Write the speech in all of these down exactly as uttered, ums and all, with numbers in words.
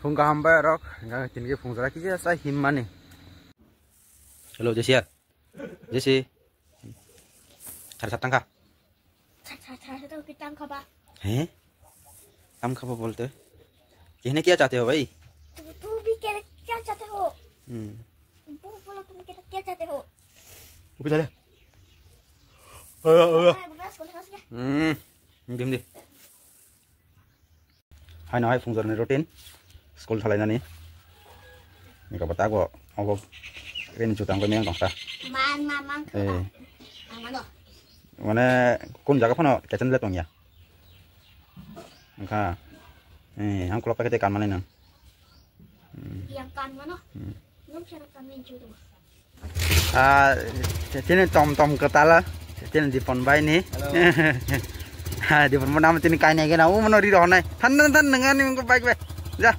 Phung kaham bai rok, hingkha tini khe phung jora kisa sa himmani. Hello, Jesi. Jesi. Thar sat tangkha. Thar, thar, thar, thar, thar, tangkha ba. He? Tangkha ba bolte? Kehne kya chahte ho bhai? Tu, tu bhi kehne kya chahte ho? Hmm. Bo bolo tum kehne kya chahte ho? Ubi chale. Ayo, ayo. Ayo, bhai, bhai, bhai, bhai. Hmm. Dim di. Haino hai phungjorni routine, school thalainani. Ni kabo tago obo rin jutang ko miyang tongsa. Man, man, man, eh. Ang mano. Mane kun jaga phano kecen le tongya. Engkha, eh, ang kulok pakai kan manai nang. Hmm. Yang kan mano. Hmm. Nung siapa kami judo. Ah, tini tom tom kwtal, tini Dipon bai ni. Hello. Ha, Dipon mo nam tini kainai gena, o mono ri rohonai. Than, than, than, nang ani mungko bike bai. Ja.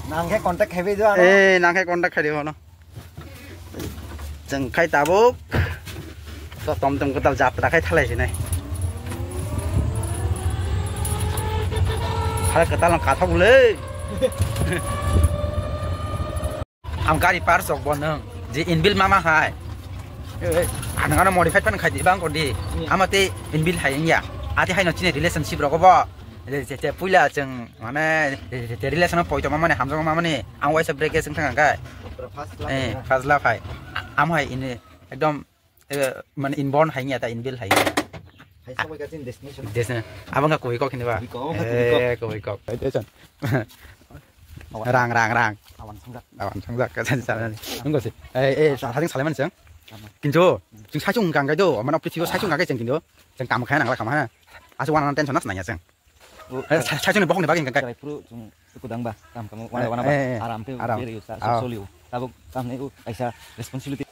Nang khe contact khai bai do ano. Eh, nang khe contact khai di hono. Chwng khai tabuk. So tom tom kwtal jatra khai thalai sinai. Hai kwtal ang kathok le. Ang gari parts rok bo nwng je inbuilt mama hai. Ang ano modified pan khai di bang ko di. Hmm. Ama te inbuilt hai ya. Ati hai no chini relationship rok bo. Je, je, je, puila chwng mane, je, je, je, relation poito mamani hamjak mamani ang waisa break chwng thang kai. First love. Eh, ya. First love hai. A-, am hai ini ekdom, eh, mane inborn hai ya ta inbuilt hai. Hai sa bai ka chini destination. Destination. Abang ka koi kok hini ba? Koi kok, koi kok. Eh, koi kok. Hai, destination. Awan. Rang, rang, rang. Awan sangjak. Awan sangjak, ka san san. Nunggu sih. Eh, eh, sa-, saling saling mana sih? Sama. Kintu, sing sachung kang kai do, mana office sachung kang kai sing kintu. Sing kam kaya nang lah kam ha. Asu wana tension nas nanya sing. Eh, sa-, sachung ni bohong ni baging kang kai. Puru sung kudang ba, kam kamu wana wana ba. Eh, eh, eh. Aram te, aram. Tabuk kam ne u kaisa responsibility.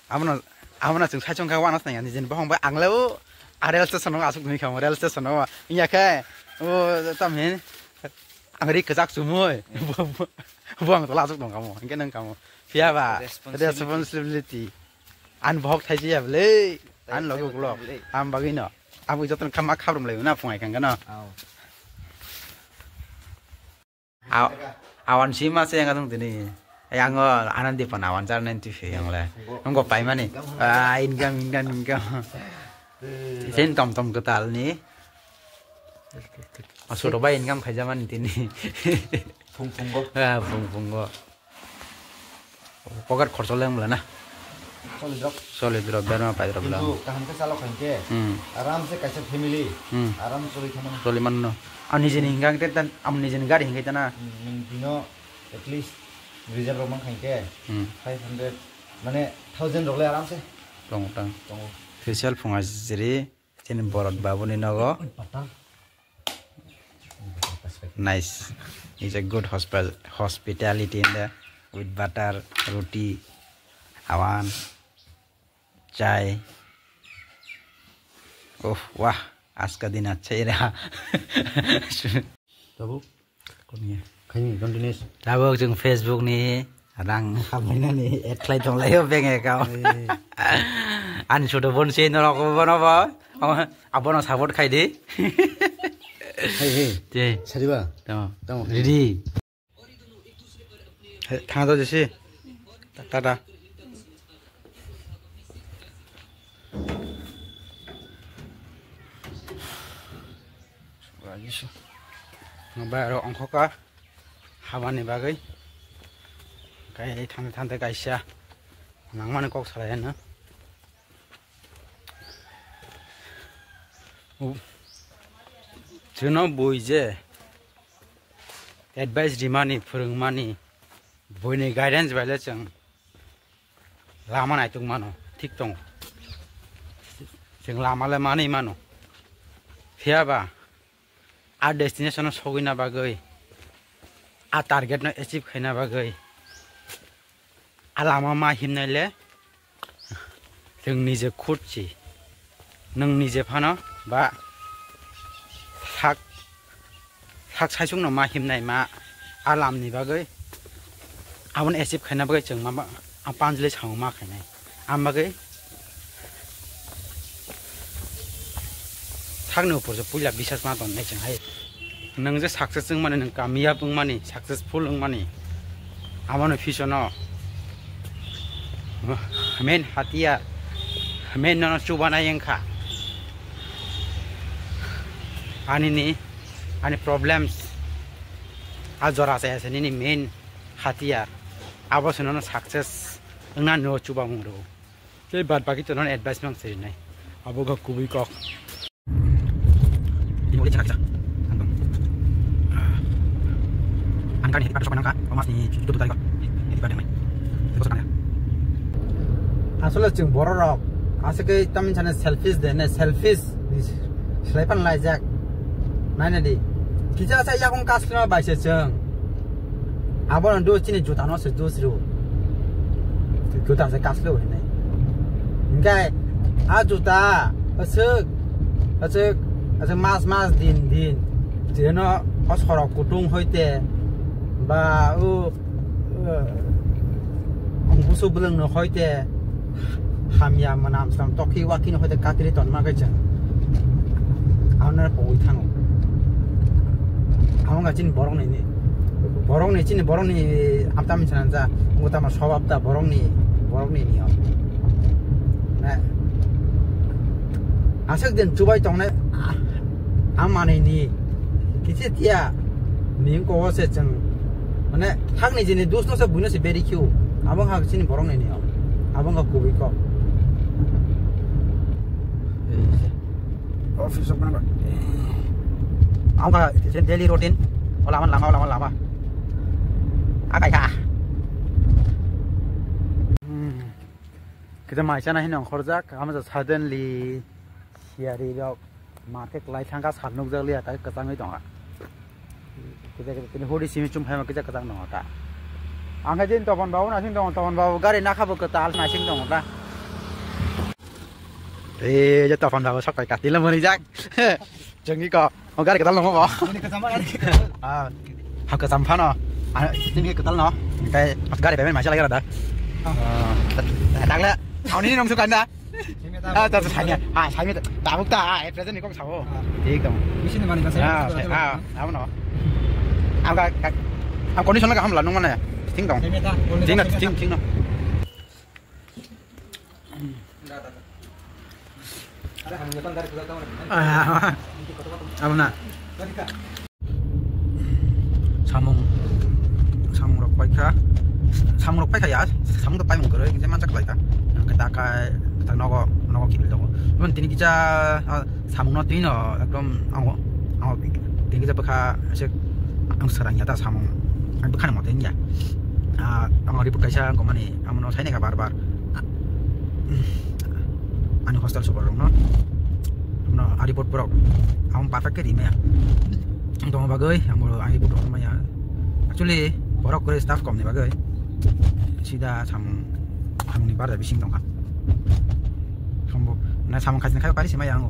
Abono, abono chwng saichung kha uanasnai ani jeni bohong bai ang le o, a rail station o aswk nui kha mo, rail station o. Wngya khe o tamhin ang ri kwchak chumui. Bo, bo, bo ang tola aswk tong kha mo, hwnkhe nang kha mo. Phiya ba responsibility. Responsibility. Ani bohok thaisi ya bwle. Ani logi ukulok. Am bagwi no. Abo jotono kha ma khabrum lai na phungai kang no. Aw. Aw-, awan sima se yang adung tini. Yang o anandi pan awan jar nanti fe yang le. Nunggu pai mani. Ah, income, income, income. Sen tom tom kwtal ni. Asuro bai income khai jamani tini. Phung phung go. Ah, phung phung go. Pocket khorcho leng bwla na. Solid rok. Solid rok, berma pai rok bwla. Kintu kaham khe chalo khain khe. Hmm. Aram se kaisa family. Hmm. Aram choli thangmani. Choli manno. Ang nijeni hingkha hingkhe tan, ang nijeni gari hingkhe tana. Hmm, nung bino at least reserve rok man khain khe. Hmm. Five hundred, mane thousand rok le aram se. Tongo tang. Tongo. Special phunga jiri. Chini Borot Babuni nogo. Nice. It's a good hospi-, hospitality in the, with butter, roti, awan, chai. Oh, wah, aska din achhe raha. Tabuk? Komiye. Khaini, don't finish. Tabuk chwng Facebook ni rang hamlainani add khlai tonglaio bank account. Ei. Ani sudo bon se norok bono bo. Abono support khai di. Hai, hai. Te. Sariba? Tamo. Tamo. Ready. Hai, thang do jesi. Ta-, tata. Bai aro ongkhoka habani bagwi. Kai thangte thangte kaisa nangmani kok salai ano. U-, chwngno bui je advice rimani, phwrwngmani, buini guidance bai le chwng lama naituk mano, thik tongo. Chwng lama le manwi mano. Phiya ba a destination o sogwina bagwi, a target no achieve khaina bagwi, a lama ma himnai le chwng nije khut si. Nwng nije phano ba sak, sak saichung no ma himnai ma a lam ni bagwi, aboni achieve khaina bagwi chwng ma, ma, a panjle samung ma khainai. Am bagwi sakni upor se puila bisas ma ton nai chwng hai. Nwng je success wngmani, nwng kamiyab wngmani, successful wngmani, abono vision o main hatiyar, main nono chubanai wngkha. Ani ni, ani problems, a jora chaya se nini main hatiyar. Abo se nono success wngna no chubamung rwo. Tei bad baki to nono advice mang se rinai. Abo kok kubui kok. Ini ulit chakak chak. Angkang. Angkang ni happy birthday sok nangka. Omas ni tutu tadi kok. Happy birthday mai. Itu sok nangka. Asole chwng borok rok aswk khe tamni sana selfish de ne, selfish ni slai pan laijak. Naina di. Kisa sa yakung kas lima bai se chwng. Abono do chini juta no se dos ru. Juta se kaslo hinai. Hinkhe a juta aswk, aswk, aswk mas mas din din jeno o sorok kutung hoite ba o, o, busu bwlwng no hoite hamya mwnam sam tokhi wakhi no hoite katri tonma khe chwng. Ano pogwi thango. Amo ga chini borok ni, borok ni chini borok ni amta min sana ja, mo tamo sobab ta borok ni, borok ni ni o. Na. Aswk din chubai tongnai, a, a manwi ni kisi tiya ni ko se chwng. Mane hakni jini dus no se buino se beri khiu. Abo hak chini borok ni ni o. Abo ga kubui kok. Office of member. Ang ka daily routine. Wala man lama, wala man lama. Akai ka. Hmm. Kita mai sana hin ongkhorjak, ama suddenly siari rok market lai thangka sal nukjak liya, tai kwchangwi tonga. Kisa kisa tini hori simi chum phaima kisa kwchang tongo ta. Ang khe jin Topon babu nasing tongo, Topon babu gari nakha bo kwtal nasing tongo ta. Ei je Topon babu sok kai katila mori jak. Jengki ko, o gari kwtal nongo bo. Ini kwchama gari. Ah, ha kwcham phano. Ah, tini kwtal no. Tei gari payment mai chala gara da. Ah, dagle. Auni nong sukan da. Ah, ta, ta, sanya. Ah, sanya. Tabuk ta, ah, present ni kok sao. Ah. Thik tong. Machine ni mani ka saya. Ah, ah, amo no. Ang ka, ka, ang condition ka hamla nung mane. Thik tong. Thik na, thik, thik no. Ah, amo na. Samung, samung rok paikha, samung rok paikha ya, samung to paimung kwrwi, kisa manchak laikha, ang khe dakai, tak nogo, nogo kibil tongo. Tini kisa, ah, samung no twi no, ekdom, ang, ang, tini kisa bwkha, se, ang swrang ya ta samung, ang bwkha ni mote ya. Ah, ang report kaisa, ang komani, ang no sai naikha bar bar. Ani hostel super rok no, no, a report borok, ang perfect khe rimaya. Tongma bagwi ang bo ani buto maya. Actually, borok kwrwi staff kom ni bagwi sida samung, samung ni barja bising tongkha. Sambo na samung khajna khai pari simaya ango.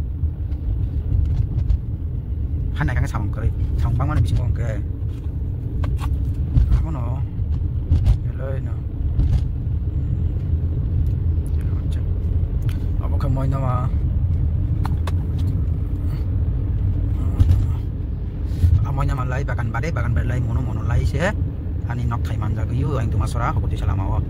Hanai kang samung kwrwi, samung bangmani bising tongkhe. Abono helai no. Abo khe moi nama. Amo nyama lai bagan bare, bagan bare lai mono mono lai se. Ani nok thai manjak yu, ang tuma sora, hokoti salama o.